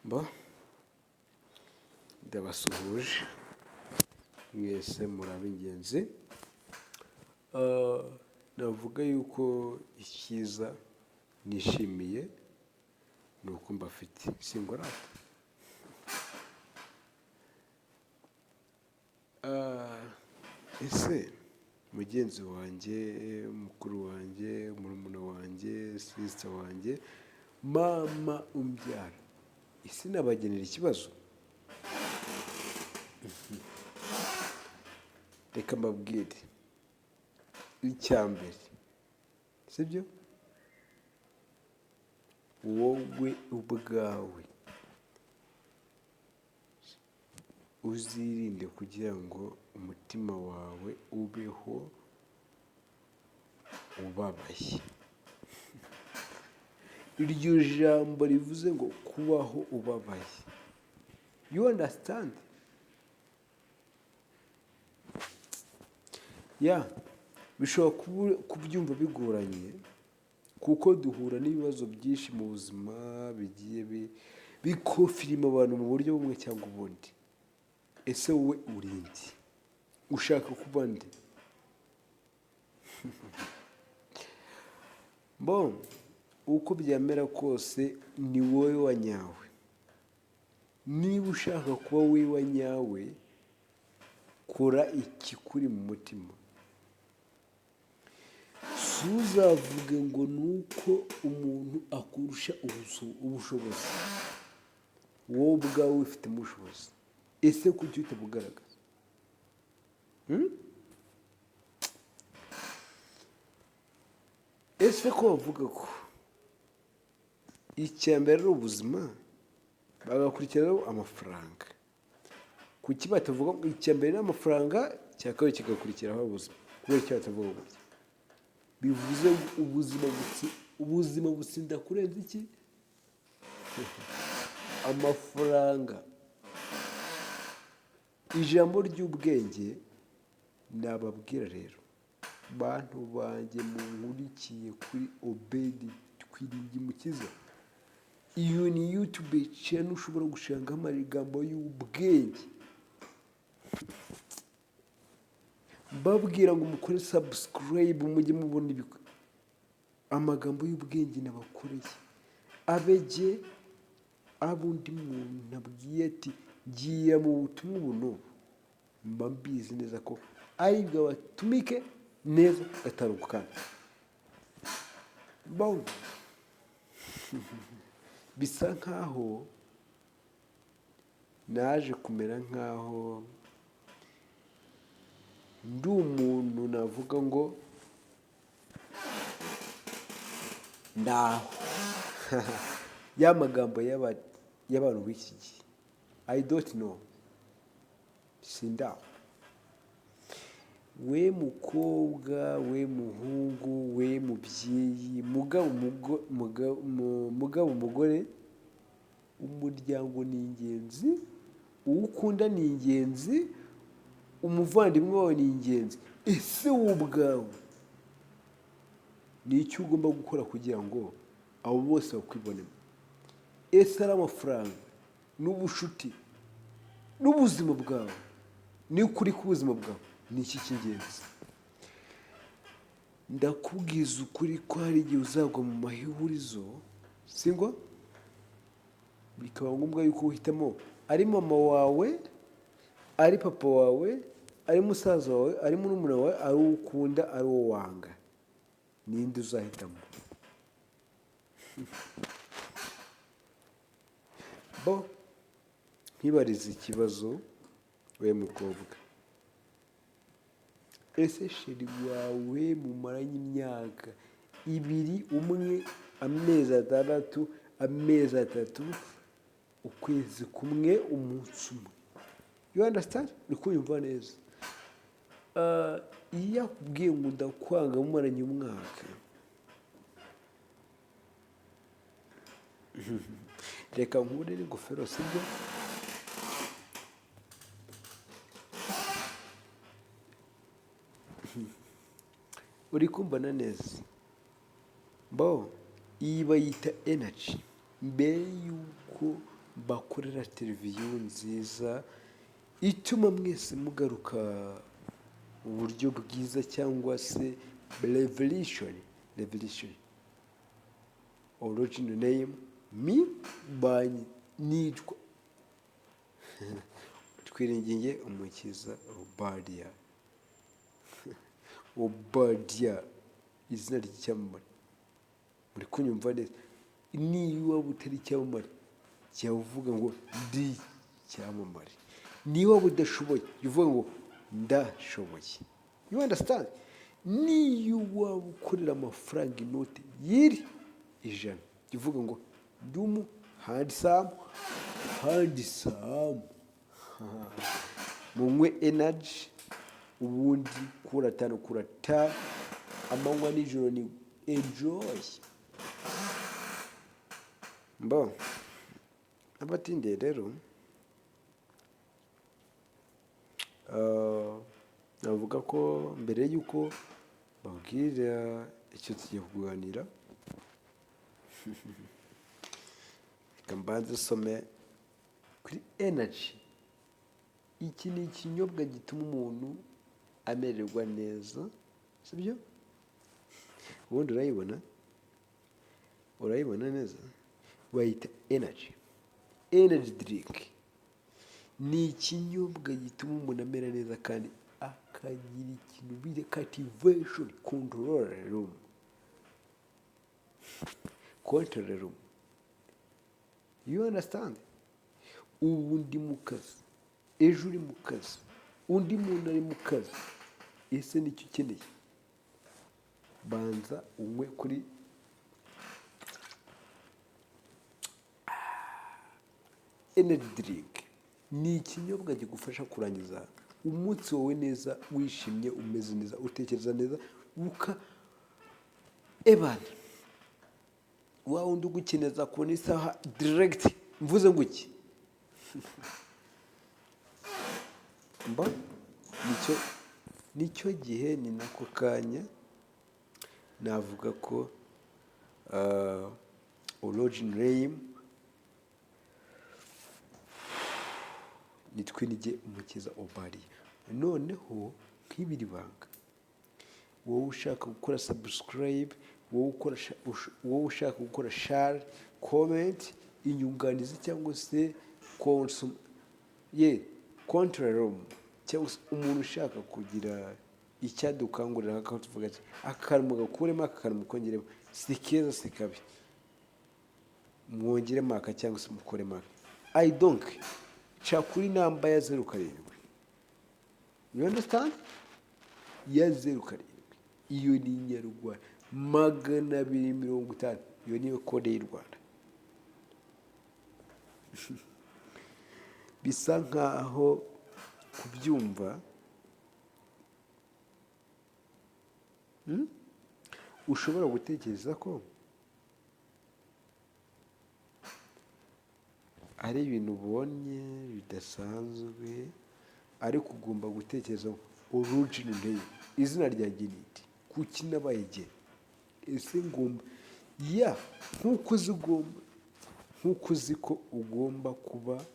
Mbo ndabasuhuje mwese, muri ab'ingenzi. Navuga yuko icyiza nishimiye ni uko mbafite, singorata. Ese mugenzi wanjye, mukuru wanjye, murumuna wanjye, sister wanjye, mama umbyara, ese nabagenera ikibazo? Reka mbabwire icya mbere, sibyo? Wowe ubwawe uzirinde kugira ngo umutima wawe ubeho ubabaye. Iryo jambo rivuze ngo kubaho ubabaye, you understand? Ya, bishobora kubyumva bigoranye kuko duhura n'ibibazo byinshi mu buzima bigiye bikofirima abantu mu buryo bumwe cyangwa ubundi. Ese wowe uri nde? Ushaka kuba nde? Bon, uko byamera kose ni wowe wa nyawe. Niba ushaka kuba wowe wa nyawe, kora ikikuri mu mutima. Ntuzavuge ngo ni uko umuntu akurusha ubushobozi, wowe ubwawe wifitemo ubushobozi. Ese kuki utabugaragaza? Ese ko bavuga ko icya mbere ari ubuzima, bagakurikiraho amafaranga, kuki batavuga ngo icya mbere ni amafaranga, icya kabiri kigakurikiraho ubuzima? Kubera icyo batavuga gutya? Bivuze ngo ubuzima butsinda kurenza iki? Amafaranga. Ijambo ry'ubwenge nababwira rero, bantu banjye munkurikiye kuri Obedi Twiringimukiza, iyo ni YouTube channel ushobora gushangaho amagambo y'ubwenge. Mbabwira ngo mukore subscribe, mujye mubona amagambo y'ubwenge nabakoreye. Abege abo undi muntu abwiye ati ngiye mu butumwa ubu n'ubu, mba mbizi neza ko ari bwabatumike neza gatanu ku kandi. Bon, bisa nkaho naje kumera nkaho ndi umuntu navuga ngo ndaho, ya magambo y'abantu b'iki gihe, I don't know, sindaho. We mukobwa, we muhungu, we mubyeyi, mugabo, mugabo, mugore, umuryango ni ingenzi, uwo ukunda ni ingenzi, umuvandimwe wawe ni ingenzi. Ese wowe ubwawe ni icyo ugomba gukora kugira ngo abo bose bakwibonemo? Ese ari amafaranga n'ubushuti n'ubuzima bwawe, n'ukuri k'ubuzima bwawe, ni iki cy'ingenzi? Ndakubwiza ukuri ko hari igihe uzagwa mu mahurizo, singwa bikaba ngombwa yuko uhitamo, ari mama wawe, ari papa wawe, ari musaza wawe, ari murumuna wawe, ari uwo ukunda, ari uwo wanga, ninde uzahitamo? Bo ntibarize ikibazo. We mukobwa, ese chéri wawe mumaranye imyaka 2, 1, amezi 6, amezi 3, ukwezi kumwe, umunsi umwe, you understand? Uri kunyumva neza? Iyo akubwiye ngo ndakwanga mumaranye umwaka, reka nkure n'ingofero, sibyo? Uri kumbona neza? Bo iyi bayita energy. Mbere yuko Mbakorera televiziyo nziza ituma mwese mugaruka mu buryo bwiza cyangwa se revolution. Revolution, original name me by nitwa Twiringiye Umukiza Obadiya. Obadiya, izina ry'icyamamare. Muri kunyumva neza? Niba waba utari icyamamare, jya uvuga ngo ndi icyamamare. Niba waba udashoboye, jya uvuga ngo ndashoboye. You understand? Niyo waba ukorera amafaranga inote y'iri 100, jya uvuga ngo ndi umu handsome, handsome. Munywe energy, ubundi kura tano kura ta, amanywa nijoro ni enjoy. Mbo abatindiye rero, navuga ko mbere y'uko babwira icyo tugiye kuganira, reka mbanze nsome kuri energy. Iki ni ikinyobwa gituma umuntu amererwa neza, sibyo? Ubundi urayibona, urayibona neza, bayita energy. Energy drink ni ikinyobwa gituma umuntu amera neza kandi akagira ikintu bita cultivation control room, control room. You understand? Ubu ndi mu kazi, ejo uri mu kazi, undi muntu ari mu kazi. Ese nicyo ukeneye? Banza unywe kuri energy drink. Ni ikinyobwa kigufasha kurangiza umunsi wawe neza, wishimye, umeze neza, utekereza neza, uka ebana wa wundi ugukeneza kubona isaha direct. Mvuze ngo iki? Mba nicyo gihe, ni nako kanya. Navuga ko original name ni Twinige Umukiza Obadiya. Noneho nk'ibiri banga, wowe ushaka gukora subscribe, wowe ushaka gukora share, comment, inyunganizi cyangwa se ye control room, cyangwa se umuntu ushaka kugira icyadukangurira, akatuvuga ati aka kantu gakuremo, aka kantu mukongeremo, si keza, si kabi, mwongeremo aka cyangwa se mukoremo aka, I don't ca kuri namba ya 07, you understand? Ya 07, iyo ni inyarwanda 250, iyo niyo kode y'u Rwanda. Bisa nkaho kubyumva ushobora gutekereza ko ari ibintu ubonye bidasanzwe, ariko ugomba gutekereza original name, izina ryanjye ni iri, kuki nabaye jye? Ese ngomba ya nk'uko uzi ugomba, nk'uko uzi ko ugomba kuba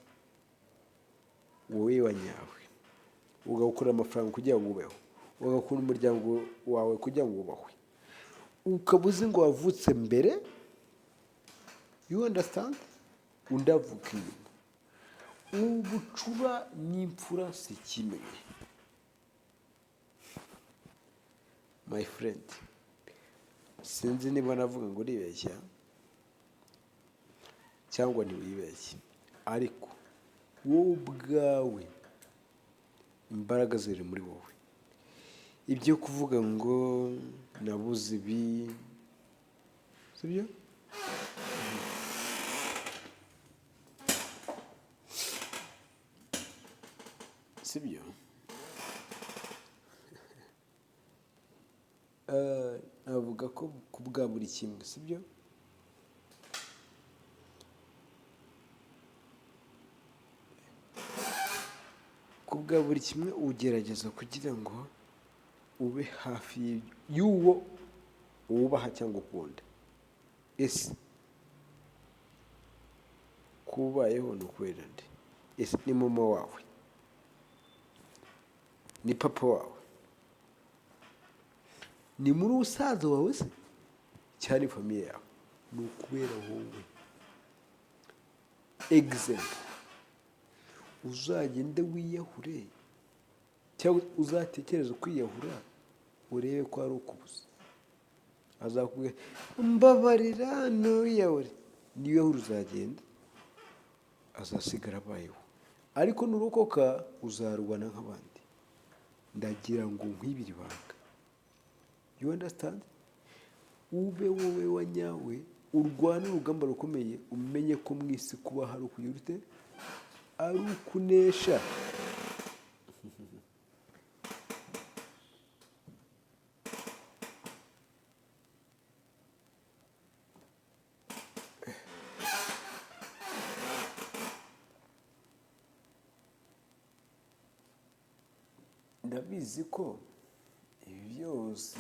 wowe wa nyawe, ugakorera amafaranga kugira ngo ubeho, ugakunda umuryango wawe kugira ngo wubahwe, ukaba uzi ngo wavutse mbere, you understand? Undi avuka inyuma. Ubucura n'imfura si kimwe, my friend. Sinzi niba navuga ngo uribeshya cyangwa ntiwibeshye, ariko wowe ubwawe imbaraga ziri muri wowe. Ibyo kuvuga ngo nabuze ibi, sibyo? Sibyo? Navuga ko ku bwa buri kimwe, sibyo? Ku bwa buri kimwe ugerageza kugira ngo ube hafi y'uwo wubaha cyangwa ukunda. Ese ko Kuba ubayeho ni ukubera nde? Ese ni mama wawe? Ni papa wawe? Ni muri musaza wawe se cyane? Famille yawe? Ni ukubera wowe. Example, uzagende wiyahure cyangwa uzatekereze kwiyahura, urebe ko ari ukubuza. Azakubwira: "Mbabarira, ntuwiyahure." Niwiyahura uzagenda, azasigara abayeho, ariko nurokoka uzarwana nk'abandi. Ndagira ngo nkwibire ibanga, you understand? Ube wowe wa nyawe, urwane urugamba rukomeye, umenye ko mu isi kuba hari ukugira ute? Ari ukunesha. Ndabizi ko ibi byose